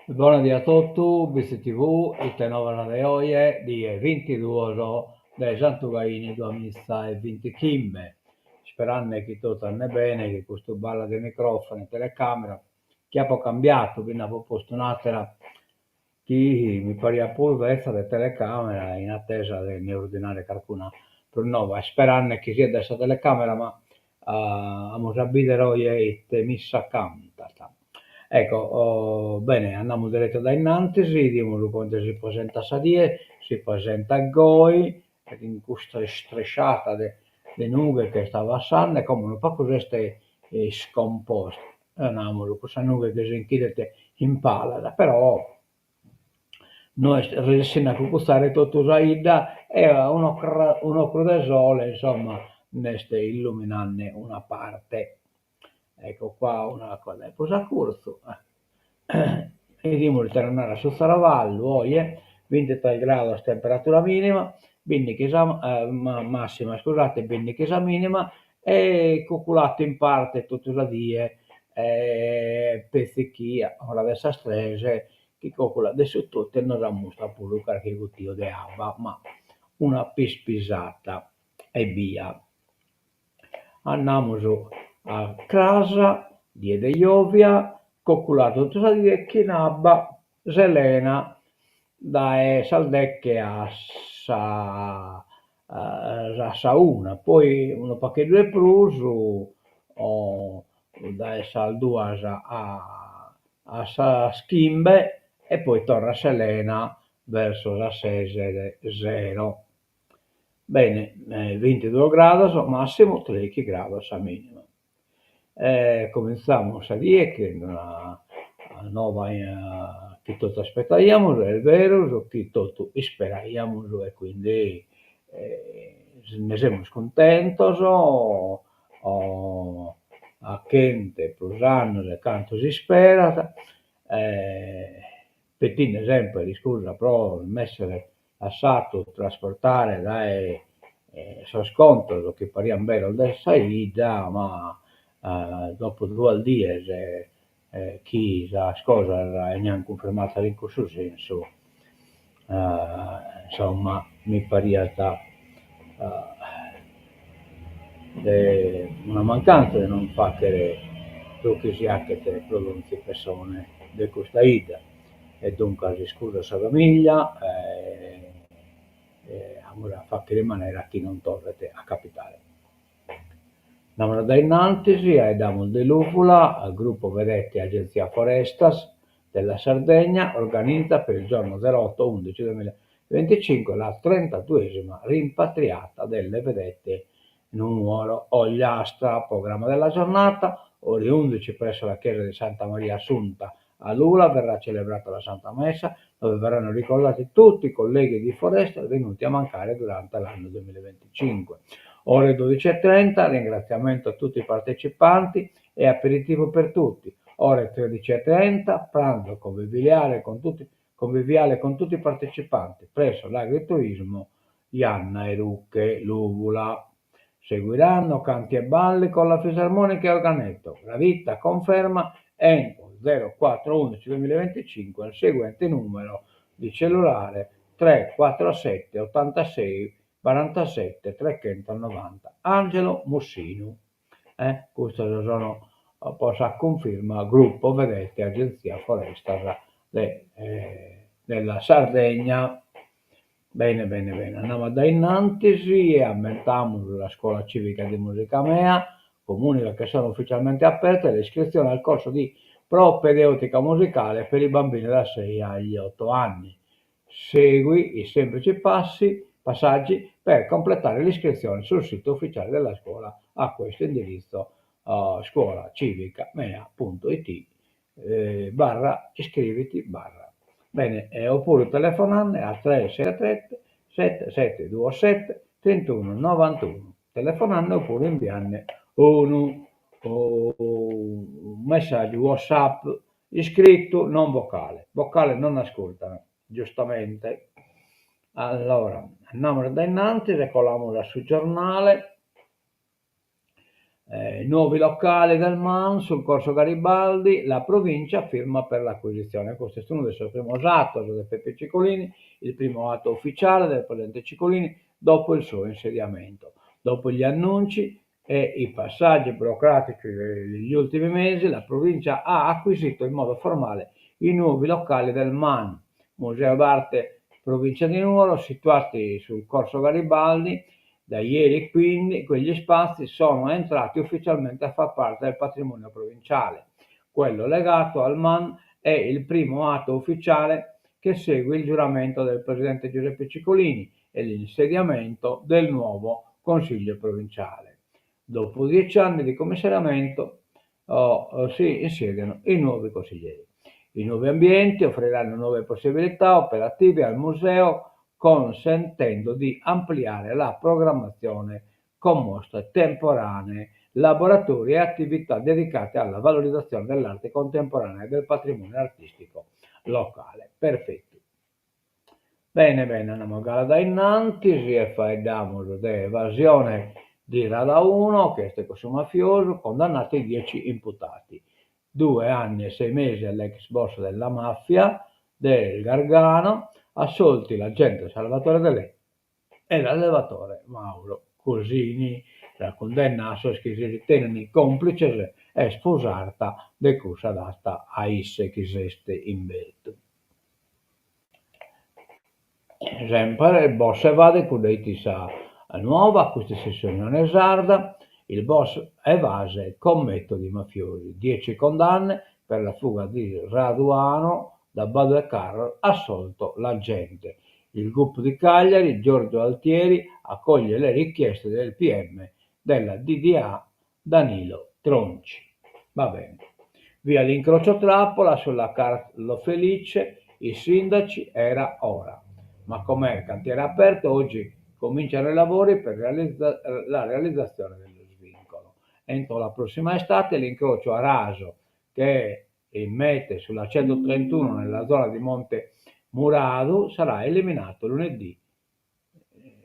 Bona die a totu, BTV, ite novas de oje, die bintiduos de Santu Gaini duamiza e bintichimbe. Isperande chi totu andet bene, chi custu balla de microfonu e telecamera, chi apo cambiatu, bi nd'apo postu un'atera chi mi pariat prus betza de telecamera in attesa de nde ordinare carcuna prus nova, isperande chi siat dae sa telecamera ma amus a bider oje ite missa cantat. Ecco, bene, andamus deretu a dae innantis, 'idimus comente si presentat sa die, si presentat goi, cun custa istrisciada de de nughe chi est passende, como unu pagu s'est iscomposta, naramus, cussa nughe chi si nch'idet in palas, però no est resessende a cugutzare totu sa 'idda e un'ocru de sole, insomma, nd'est illuminende una parte. Ecco qua una cosa prus a curtzu. 'Idimus ite nos narat su zaravallu oje, bintitres grados temperatura minima, bindighi sa massima, iscusate, bindighi sa minima e cuculat in parte totu sa die petzi chi a ora de sas tres chi coculat de su totu e nos ammustrat puru carchi gutiu de abba, ma una pispisada ebbia. Andamus a cras, die de giòvia, coculat totu sa die chin abba selena dae sas deche a sa a sa una, poi unu pagheddu 'e prus dae sas duas a sas chimbe e poi torrat selena verso sas ses de sero. Bene, bintiduos grados massimu, treichi grados sa minima. E comintzamus sa die chin una nova chi totu aspetaiamus, est berus chi totu isperaiamus e quindi nde semus cuntentos, a chentu e prus annos de cantu s'isperat, pedinde semper iscusa pro m'essere lassadu trasportare dae sos contos chi parian beros de sa 'idda, ma dopo duas dies chi sas cosas 'enian cunfirmadas in cussu sensu, insomma mi pariat de una mancanza de non fagher su chi si 'aghet pro donzi pessone de custa 'idda E duncas iscusa a sa famiglia e amus a fagher in manera chi non torret a capitare. Andamus a dae innantis, 'aeddamus de Lùvula, Gruppo Vedette Agenzia Forestas della Sardegna organizza per il giorno 08 11 2025 la trentaduesima rimpatriata delle vedette Nuoro Ogliastra, programma della giornata, ore 11 presso la chiesa di Santa Maria Assunta a Lula verrà celebrata la Santa Messa dove verranno ricordati tutti i colleghi di Foresta venuti a mancare durante l'anno 2025. Ore 12.30, ringraziamento a tutti i partecipanti e aperitivo per tutti. Ore 13.30, pranzo conviviale con tutti, conviviale con tutti i partecipanti presso l'agriturismo Janna 'e Ruche, Lùvula. Seguiranno canti e balli con la fisarmonica e organetto. Gradita conferma entro 04 11 2025 al seguente numero di cellulare 347 86 47 390. Angelo Mussinu. Eh, custos sono po sa cunfirma Gruppo Vedette Agenzia Forestas de eh, della Sardegna. Bene bene bene, andamus a dae innantis e ammentamus la Scuola Civica di Musica Mea, comunica che sono ufficialmente aperte le iscrizioni al corso di propedeutica musicale per i bambini da 6 agli 8 anni. Segui i semplici passi, passaggi per completare l'iscrizione sul sito ufficiale della scuola a questo indirizzo uh, scuolacivicamea.it eh, barra iscriviti barra. Bene, eh, oppure telefonande a 373 7727 31 91 telefonande oppure imbiande unu un messaggiu WhatsApp iscrittu non vocale, vocale non ascurtan, giustamente. Allora, andamus a dae innantis e colamus a su giornale. Nuovi locali del MAN sul Corso Garibaldi, la Provincia firma per l'acquisizione. Custu est unu de sos primos atos de Peppe Cicolini, il primo atto ufficiale del presidente Cicolini dopo il suo insediamento. Dopo gli annunci e i passaggi burocratici degli ultimi mesi, la Provincia ha acquisito in modo formale i nuovi locali del MAN, Museo d'Arte Provincia di Nuoro, situati sul Corso Garibaldi. Da ieri quindi quegli spazi sono entrati ufficialmente a far parte del patrimonio provinciale. Quello legato al MAN è il primo atto ufficiale che segue il giuramento del presidente Giuseppe Cicolini e l'insediamento del nuovo Consiglio provinciale. Dopo 10 anni di commissariamento oh, si insediano i nuovi consiglieri. I nuovi ambienti offriranno nuove possibilità operative al museo, consentendo di ampliare la programmazione con mostre temporanee, laboratori e attività dedicate alla valorizzazione dell'arte contemporanea e del patrimonio artistico locale. Perfettu. Bene bene, andamus galu dae innantis e faeddamus de evasione di Radaunu, chi est cussu mafiosu, condannati 10 imputati. 2 anni e 6 mesi all'ex boss della mafia del Gargano, assolti l'agente Salvatore Delè e l'allevatore Mauro Cosini. Sa cundenna a sos chi si ritenent còmplices est prus arta de cussa data a isse chi s'est imbertu. Semper boss evade, cudda 'it sa Nuova, custa est s'Unione Sarda, il boss evase con metodi mafiosi, 10 condanne per la fuga di Raduano da Badu 'e Carros, assolto l'agente. Il gup di Cagliari, Giorgio Altieri, accoglie le richieste del PM della DDA Danilo Tronci. Va bene. Via l'incrocio trappola sulla Carlo Felice, i sindaci era ora. Macomer, cantiere aperto, oggi cominciano i lavori per la realizzazione dello svincolo. Entro la prossima estate l'incrocio a raso che immette sulla 131 nella zona di Monte Muradu sarà eliminato lunedì.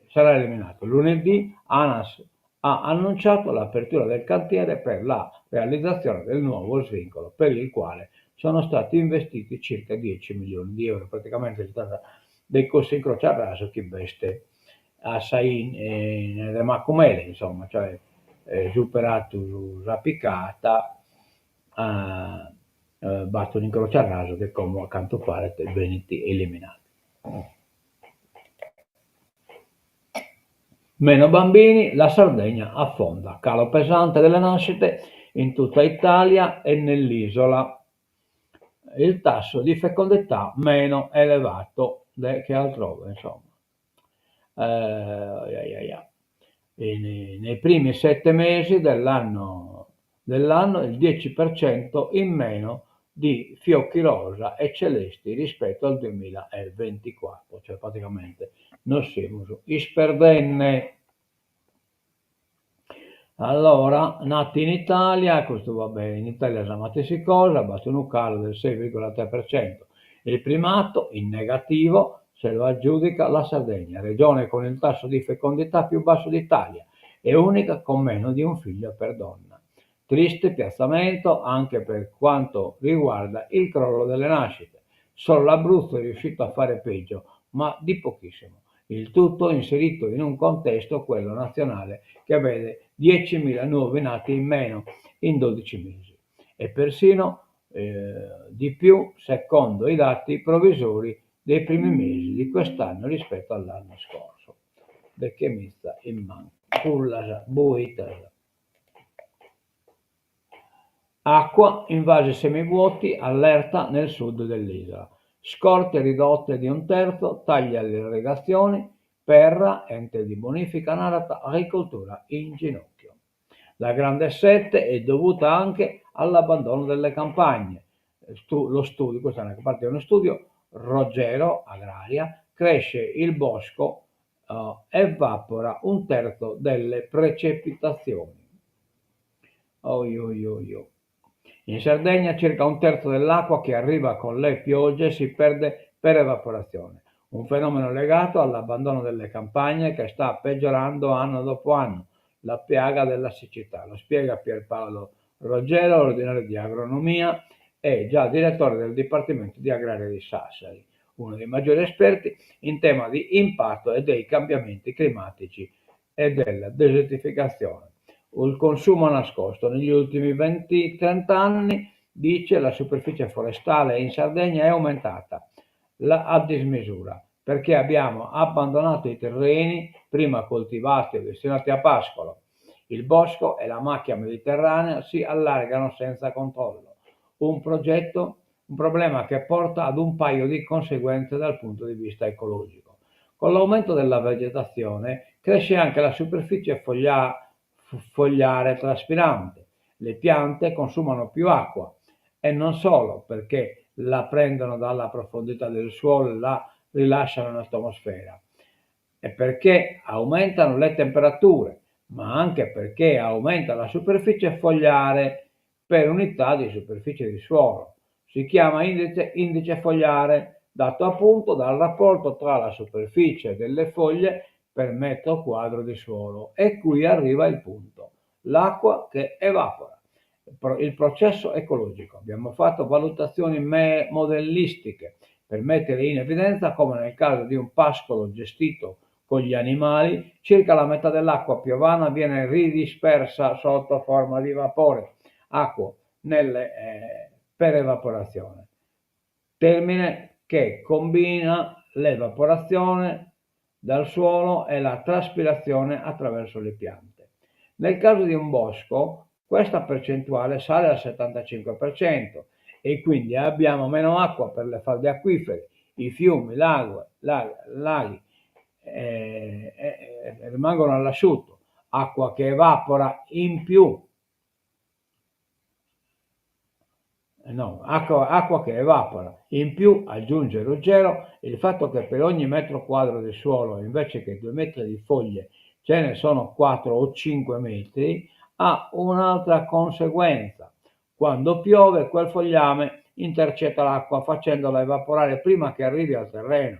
Sarà eliminato. Lunedì ANAS ha annunciato l'apertura del cantiere per la realizzazione del nuovo svincolo, per il quale sono stati investiti circa 10 milioni di euro. Praticamente si tratta de cussu incrociu a rasu chi b'est a sa 'ine de Macumele, insomma, cioè superatu sa picata b'at un'incrociu a rasu chi como a cantu paret benit eliminadu. Meno bambini, la Sardegna affonda, calo pesante delle nascite in tutta Italia e nell'isola. Il tasso di fecondità meno elevato che altrove, insomma. Nei primi 7 mesi dell'anno il 10% in meno di fiocchi rosa e celesti rispetto al 2024, cioè praticamente nos semus isperdende. Allora, nati in Italia, custu va bene, in Italia sa matessi cosa, b'at unu calu del 6,3%. Il primato, in negativo, se lo aggiudica la Sardegna, regione con il tasso di fecondità più basso d'Italia e unica con meno di un figlio per donna. Triste piazzamento anche per quanto riguarda il crollo delle nascite. Solo l'Abruzzo è riuscito a fare peggio, ma di pochissimo. Il tutto inserito in un contesto, quello nazionale, che vede 10.000 nuovi nati in meno in 12 mesi e persino di più secondo i dati provvisori dei primi mesi di quest'anno rispetto all'anno scorso. De chemitza in mancu. Pullas buitas. Acqua, invasi semivuoti, allerta nel sud dell'isola. Scorte ridotte di un terzo, tagli alle irrigazioni, Perra, ente di bonifica, narat agricoltura in ginocchio. La grande sete è dovuta anche all'abbandono delle campagne. Lo studio, questa è una parte di uno studio, Roggero, agraria, cresce il bosco, evapora un terzo delle precipitazioni. Oi, oi, oi, oi. In Sardegna circa un terzo dell'acqua che arriva con le piogge si perde per evaporazione, un fenomeno legato all'abbandono delle campagne che sta peggiorando anno dopo anno. La piaga della siccità. Lo spiega Pierpaolo Roggero, ordinario di agronomia e già direttore del Dipartimento di Agraria di Sassari, uno dei maggiori esperti in tema di impatto e dei cambiamenti climatici e della desertificazione. Il consumo nascosto. Negli ultimi 20-30 anni, dice, la superficie forestale in Sardegna è aumentata a dismisura perché abbiamo abbandonato i terreni prima coltivati o destinati a pascolo. Il bosco e la macchia mediterranea si allargano senza controllo. Un progetto, un problema che porta ad un paio di conseguenze dal punto di vista ecologico. Con l'aumento della vegetazione cresce anche la superficie fogliare traspirante. Le piante consumano più acqua e non solo perché la prendono dalla profondità del suolo e la rilasciano in atmosfera, e perché aumentano le temperature, ma anche perché aumenta la superficie fogliare per unità di superficie di suolo. Si chiama indice, indice fogliare, dato appunto dal rapporto tra la superficie delle foglie per metro quadro di suolo. E qui arriva il punto, l'acqua che evapora. Il processo ecologico. Abbiamo fatto valutazioni modellistiche per mettere in evidenza come nel caso di un pascolo gestito con gli animali, circa la metà dell'acqua piovana viene ridispersa sotto forma di vapore acqua nelle, eh, per evaporazione. Termine che combina l'evaporazione dal suolo e la traspirazione attraverso le piante. Nel caso di un bosco, questa percentuale sale al 75% e quindi abbiamo meno acqua per le falde acquifere, i fiumi, laghi, laghi eh, eh, rimangono all'asciutto, acqua che evapora in più No, acqua, acqua che evapora. In più, aggiunge Ruggero, il fatto che per ogni metro quadro di suolo, invece che due metri di foglie, ce ne sono 4 o 5 metri, ha un'altra conseguenza. Quando piove, quel fogliame intercetta l'acqua facendola evaporare prima che arrivi al terreno,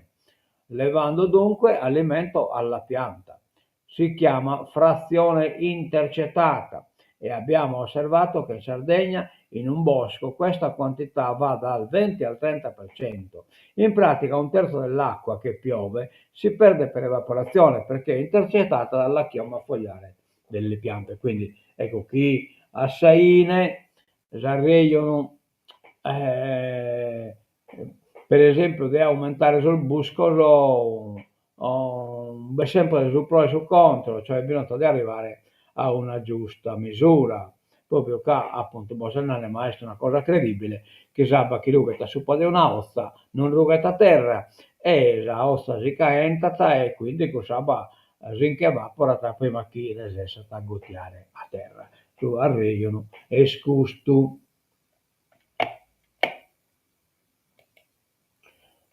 levando dunque alimento alla pianta. Si chiama frazione intercettata e abbiamo osservato che in Sardegna, in un bosco, questa quantità va dal 20 al 30%. In pratica un terzo dell'acqua che piove si perde per evaporazione perché è intercettata dalla chioma fogliare delle piante. Quindi ecco qui a Saine s'arrejonu eh, per esempio de aumentare sos buscos o, o b'est sempre su pro e su contro, cioè bisonzat de arrivare a una giusta misura, propriu ca appuntu bos nare ma est una cosa credibile chi s'abba chi rughet a supra de una 'oza non rughet a terra e sa 'oza si caentat e quindi cuss'abba si nche evaporat prima chi resessat a gutiare a terra. Su arrejonu est custu.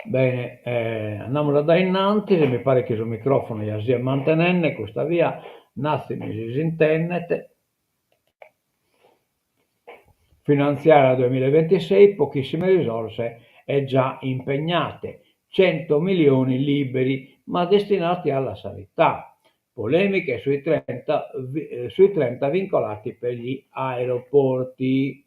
Bene, eh, andamus a dae innantis, mi paret chi su micròfono ja siat mantenende custa via, natzimi si s'intendet. Finanziaria 2026, pochissime risorse e già impegnate, 100 milioni liberi, ma destinati alla sanità. Polemiche sui 30, eh, sui 30 vincolati per gli aeroporti.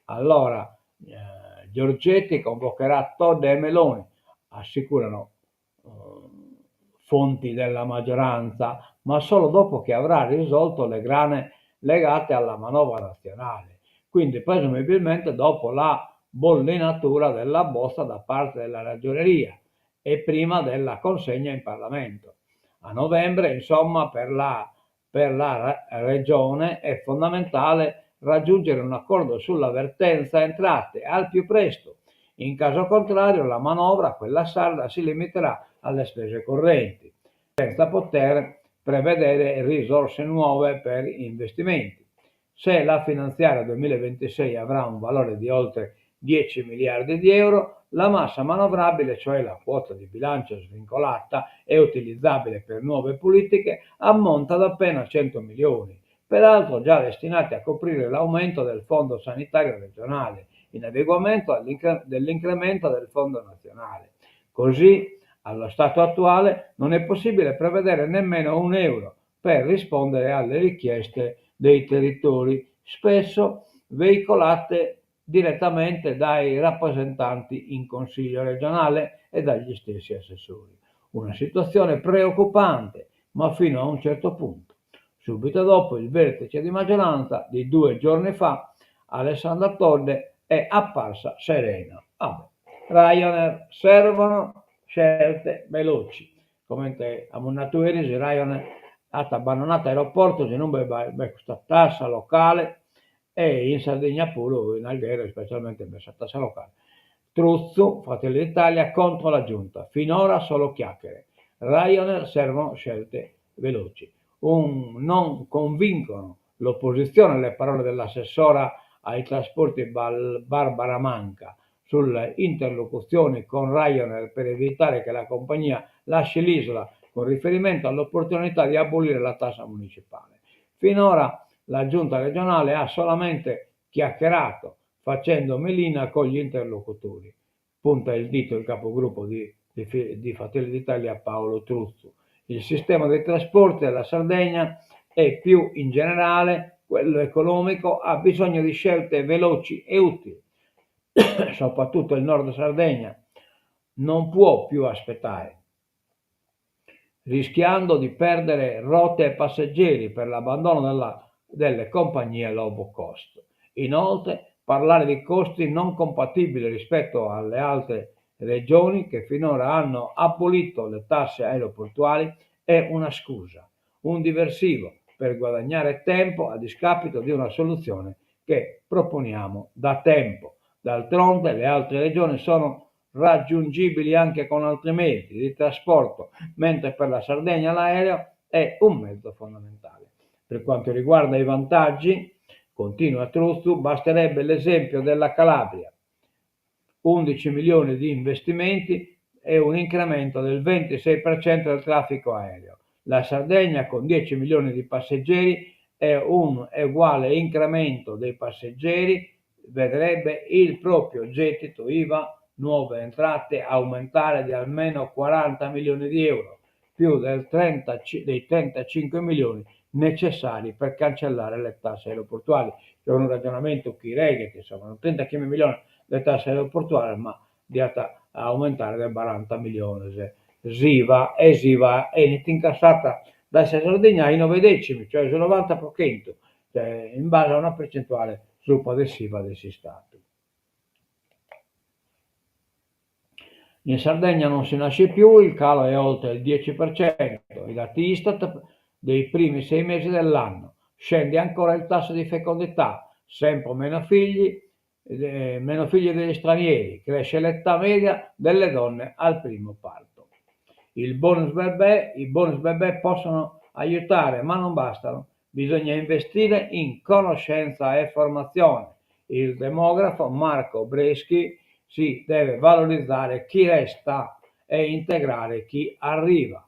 Allora, eh, Giorgetti convocherà Todde e Meloni, assicurano eh, fonti della maggioranza, ma solo dopo che avrà risolto le grane legate alla manovra nazionale. Quindi presumibilmente dopo la bollinatura della bozza da parte della ragioneria e prima della consegna in Parlamento. A novembre, insomma, per la, per la Regione è fondamentale raggiungere un accordo sulla vertenza entrate al più presto. In caso contrario, la manovra, quella sarda, si limiterà alle spese correnti, senza poter prevedere risorse nuove per investimenti. Se la finanziaria 2026 avrà un valore di oltre 10 miliardi di euro, la massa manovrabile, cioè la quota di bilancio svincolata e utilizzabile per nuove politiche, ammonta ad appena 100 milioni, peraltro già destinati a coprire l'aumento del fondo sanitario regionale, in adeguamento dell'incremento del fondo nazionale. Così, allo stato attuale, non è possibile prevedere nemmeno un euro per rispondere alle richieste dei territori, spesso veicolate direttamente dai rappresentanti in Consiglio regionale e dagli stessi assessori. Una situazione preoccupante, ma fino a un certo punto. Subito dopo il vertice di maggioranza di due giorni fa, Alessandra Todde è apparsa serena. Vabbè. Ryanair servono scelte veloci. Comente amus natu eris, Ryanair at abbandonadu aeroportos in ube b'est custa tassa locale e in Sardigna puru, in Alghero ispecialmente b'est sa tassa locale. Truzzu, Fratelli d'Italia, contro la giunta, finora solo chiacchiere. Ryanair servono scelte veloci. Un non convincono l'opposizione le parole dell'assessora ai trasporti Barbara Manca sulle interlocuzioni con Ryanair per evitare che la compagnia lasci l'isola con riferimento all'opportunità di abolire la tassa municipale. Finora la giunta regionale ha solamente chiacchierato facendo melina con gli interlocutori, punta il dito il capogruppo di di Fratelli d'Italia Paolo Truzzu. Il sistema dei trasporti della Sardegna e più in generale quello economico ha bisogno di scelte veloci e utili, soprattutto il Nord Sardegna non può più aspettare, rischiando di perdere rotte e passeggeri per l'abbandono della, delle compagnie low cost. Inoltre, parlare di costi non compatibili rispetto alle altre regioni che finora hanno abolito le tasse aeroportuali è una scusa, un diversivo per guadagnare tempo a discapito di una soluzione che proponiamo da tempo. D'altronde le altre regioni sono raggiungibili anche con altri mezzi di trasporto, mentre per la Sardegna l'aereo è un mezzo fondamentale. Per quanto riguarda i vantaggi, continua Truzzu, basterebbe l'esempio della Calabria. 11 milioni di investimenti e un incremento del 26% del traffico aereo. La Sardegna con 10 milioni di passeggeri e un uguale incremento dei passeggeri vedrebbe il proprio gettito IVA nuove entrate aumentare di almeno 40 milioni di euro, più del 30, dei 35 milioni necessari per cancellare le tasse aeroportuali. C'è un ragionamento chi reghet, insomma, 35 milioni de tasse aeroportuali, ma diat a aumentare de baranta miliones s'IVA e s'IVA 'enit incassata dae sa Sardigna a noe decimi, cioè su novanta pro chentu, cioè in base a una percentuale subra de s'IVA de s'Istadu. In Sardegna non si nasce più, il calo è oltre il 10%, i dati Istat dei primi sei mesi dell'anno. Scende ancora il tasso di fecondità, sempre meno figli, meno figli degli stranieri, cresce l'età media delle donne al primo parto. Il bonus bebè, i bonus bebè possono aiutare, ma non bastano. Bisogna investire in conoscenza e formazione. Il demografo Marco Breschi si deve valorizzare chi resta e integrare chi arriva.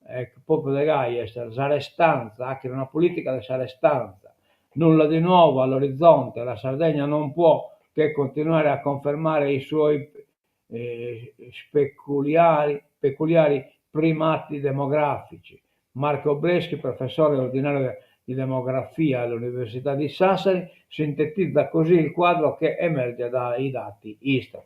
Ecco, proprio de gai est sa restanza, 'achere una politica de sa restanza. Nulla di nuovo all'orizzonte, la Sardegna non può che continuare a confermare i suoi peculiari, peculiari primati demografici. Marco Breschi, professore ordinario di demografia all'Università di Sassari, sintetizza così il quadro che emerge dai dati Istat.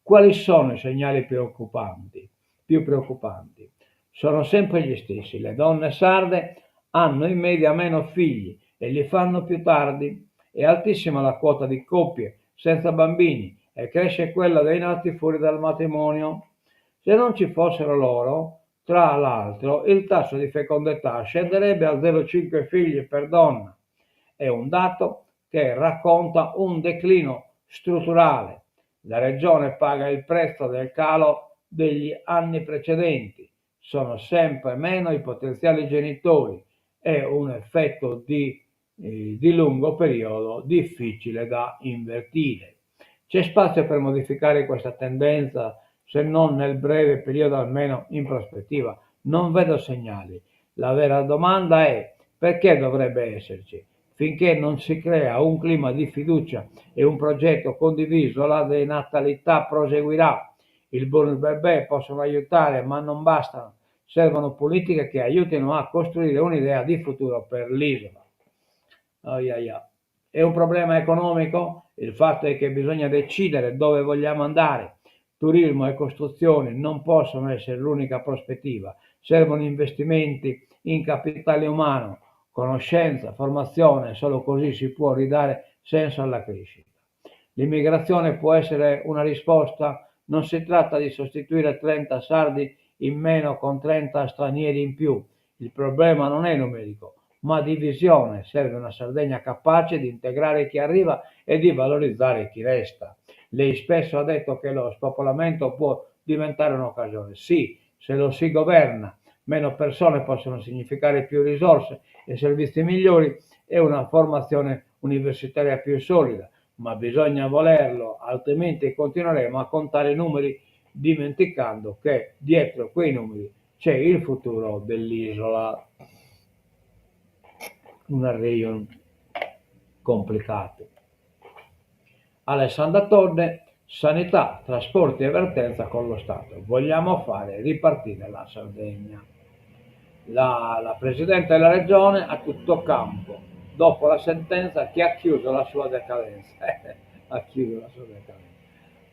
Quali sono i segnali preoccupanti? Più preoccupanti? Sono sempre gli stessi. Le donne sarde hanno in media meno figli e li fanno più tardi. È altissima la quota di coppie senza bambini e cresce quella dei nati fuori dal matrimonio. Se non ci fossero loro, tra l'altro, il tasso di fecondità scenderebbe a 0,5 figli per donna. È un dato che racconta un declino strutturale. La regione paga il prezzo del calo degli anni precedenti. Sono sempre meno i potenziali genitori. È un effetto di, eh, di lungo periodo difficile da invertire. C'è spazio per modificare questa tendenza, se non nel breve periodo, almeno in prospettiva. Non vedo segnali. La vera domanda è perché dovrebbe esserci? Finché non si crea un clima di fiducia e un progetto condiviso, la denatalità proseguirà. Il bonus bebè possono aiutare, ma non bastano. Servono politiche che aiutino a costruire un'idea di futuro per l'isola. Oiaia. È un problema economico? Il fatto è che bisogna decidere dove vogliamo andare. Turismo e costruzioni non possono essere l'unica prospettiva. Servono investimenti in capitale umano, conoscenza, formazione, solo così si può ridare senso alla crescita. L'immigrazione può essere una risposta? Non si tratta di sostituire 30 sardi in meno con 30 stranieri in più. Il problema non è numerico, ma di visione. Serve una Sardegna capace di integrare chi arriva e di valorizzare chi resta. Lei spesso ha detto che lo spopolamento può diventare un'occasione. Sì, se lo si governa, meno persone possono significare più risorse e servizi migliori e una formazione universitaria più solida, ma bisogna volerlo, altrimenti continueremo a contare numeri dimenticando che dietro quei numeri c'è il futuro dell'isola. Un arrejonu complicadu. Alessandra Todde, sanità, trasporti e vertenza con lo Stato. Vogliamo fare ripartire la Sardegna. La, la Presidente della Regione a tutto campo, dopo la sentenza che ha chiuso la sua decadenza. ha chiuso la sua decadenza.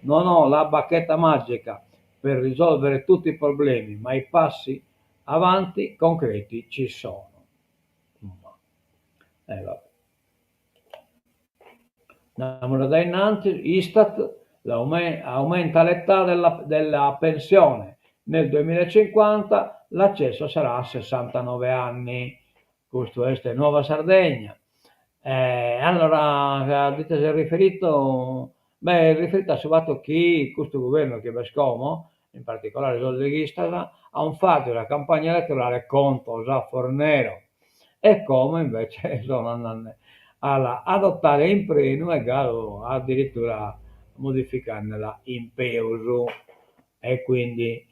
Non ho la bacchetta magica per risolvere tutti i problemi, ma i passi avanti concreti ci sono. Eh, vabbè. Andiamo da innanzi, Istat aumenta l'età della, della pensione. Nel 2050 l'accesso sarà a 69 anni. Custu est Nuova Sardegna. Eh, allora, a ite s'est riferitu? Beh, est riferitu a su fatu chi custu guvernu chi b'est como, in particolare sos leghistas, an fatu sa campagna elettorale contro sa Fornero e como invece sono andende a la adottare in prenu e galu addirittura modificandela in peus e quindi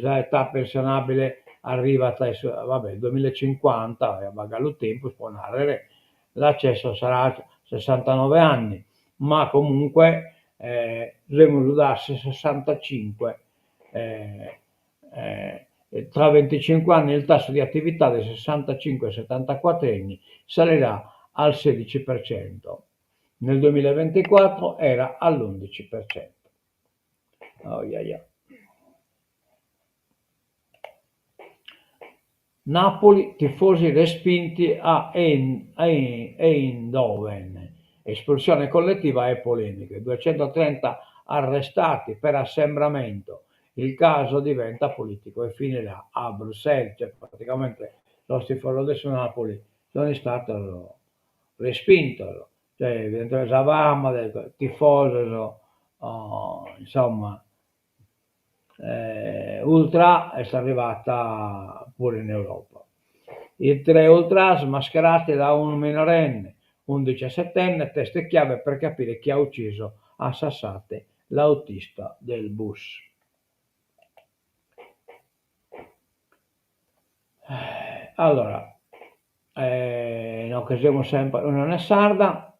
sa età pensionabile arrivat a su, va bè, duemilacincuanta, b'at galu tempus po narrer, l'accesso sarà a sessantanove anni, ma comunque semus da sessantacinque Tra 25 anni il tasso di attività dei 65-74enni salirà al 16%. Nel 2024 era all'11%. Oh, yeah, yeah. Napoli, tifosi respinti a Eindhoven, espulsione collettiva e polemiche, 230 arrestati per assembramento. Il caso diventa politico e finirà a Bruxelles, cioè praticamente sos tifosos de su Napoli sono istados respintos, cioè evidentemente sa fama de tifosos insomma ultra est arrivata puru in Europa. I tre ultras mascherati da un minorenne, un diciassettenne, teste chiave per capire chi ha ucciso a sassate l'autista del bus. Allora, inoghe semus sempre Unione Sarda,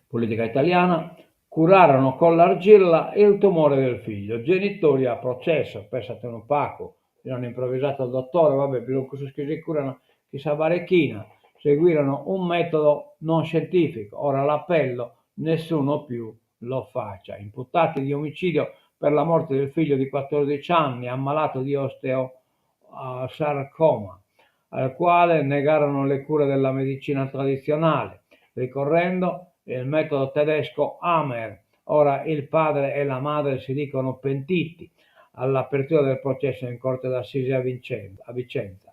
politica italiana, curarono con l'argilla il tumore del figlio, genitori a processo, pensate unu pagu, si l'hanno improvvisato il dottore, va bè, bi cussos chi si curan chin sa varechina, seguirono un metodo non scientifico, ora l'appello nessuno più lo faccia. Imputati di omicidio per la morte del figlio di 14 anni ammalato di osteosarcoma, al quale negarono le cure della medicina tradizionale, ricorrendo il metodo tedesco Hamer. Ora il padre e la madre si dicono pentiti all'apertura del processo in Corte d'Assise a Vicenza.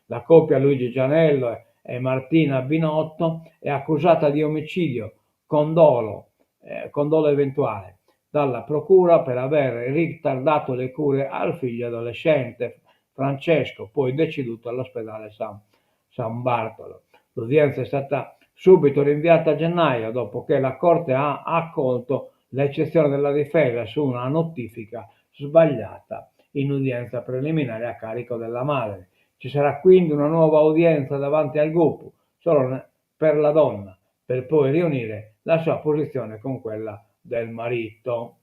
La coppia Luigi Gianello e Martina Binotto è accusata di omicidio con dolo, eh, con dolo eventuale dalla procura per aver ritardato le cure al figlio adolescente Francesco, poi deceduto all'ospedale San, San Bartolo. L'udienza è stata subito rinviata a gennaio dopo che la Corte ha accolto l'eccezione della difesa su una notifica sbagliata in udienza preliminare a carico della madre. Ci sarà quindi una nuova udienza davanti al gup, solo per la donna, per poi riunire la sua posizione con quella del marito.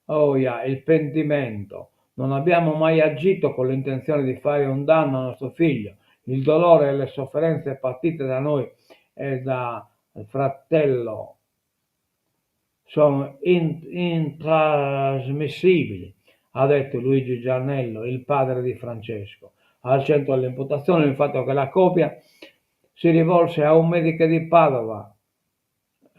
Oh yeah, il pentimento. Non abbiamo mai agito con l'intenzione di fare un danno a nostro figlio. Il dolore e le sofferenze patite da noi e dal fratello sono intrasmissibili, ha detto Luigi Giannello, il padre di Francesco. Al centro dell'imputazione il fatto che la coppia si rivolse a un medico di Padova,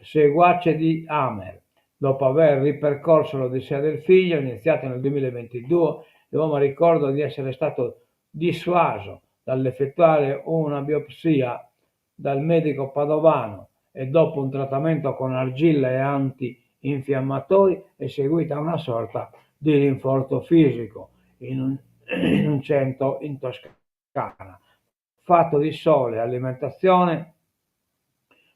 seguace di Hamer. Dopo aver ripercorso l'odissea del figlio, iniziata nel 2022, l'uomo ricorda di essere stato dissuaso dall'effettuare una biopsia dal medico padovano e dopo un trattamento con argilla e antinfiammatori è seguita una sorta di rinforzo fisico in un, in un centro in Toscana, fatto di sole, alimentazione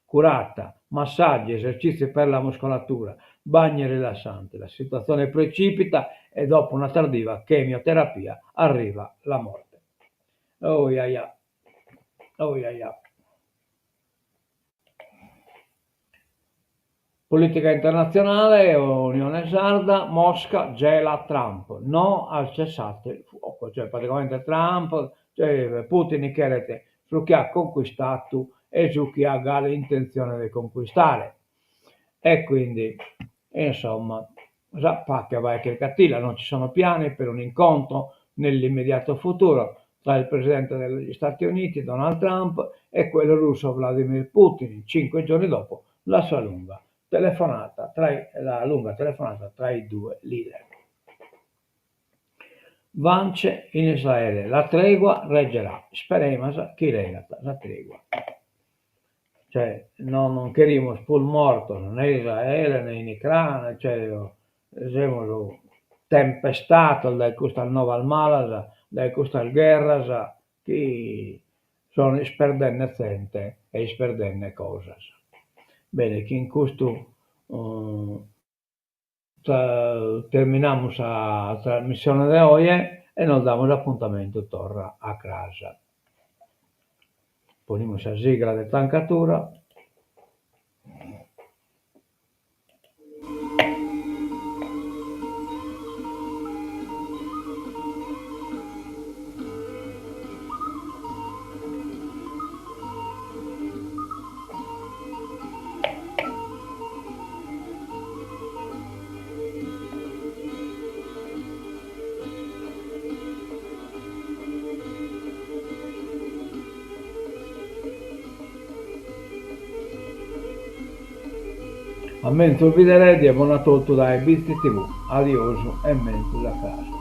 curata, massaggi, esercizi per la muscolatura, bagni rilassanti. La situazione precipita e dopo una tardiva chemioterapia arriva la morte. Oh ia ia. Oh ia ia. Politica internazionale, Unione Sarda, Mosca gela Trump, no al cessate il fuoco, cioè praticamente Trump, cioè Putin cheret su chi at conquistadu e su chi at galu intentzione de conquistare e quindi insomma sa pache bae chircatila, non ci sono piani per un incontro nell'immediato futuro tra il presidente degli Stati Uniti Donald Trump e quello russo Vladimir Putin, cinque giorni dopo la sua lunga telefonata tra i, la lunga telefonata tra i due leader. Vance in Israele, la tregua reggerà, speremas chi regat sa tregua. Cioè, no non cherimus prus mortos ne in Israele ne in Ucraina, cioè semus tempestados dae custas novas malas, dae custas gherras chi sono isperdende zente e isperdende cosas. Bene, chin custu terminamus sa trasmissione de oje e nos damus apuntamentu torra a cras. Ponimus sa sigla de tancatura. A menzus bidere, die bona a totu dae Bitzi TV. Adiosu e menzus a cras.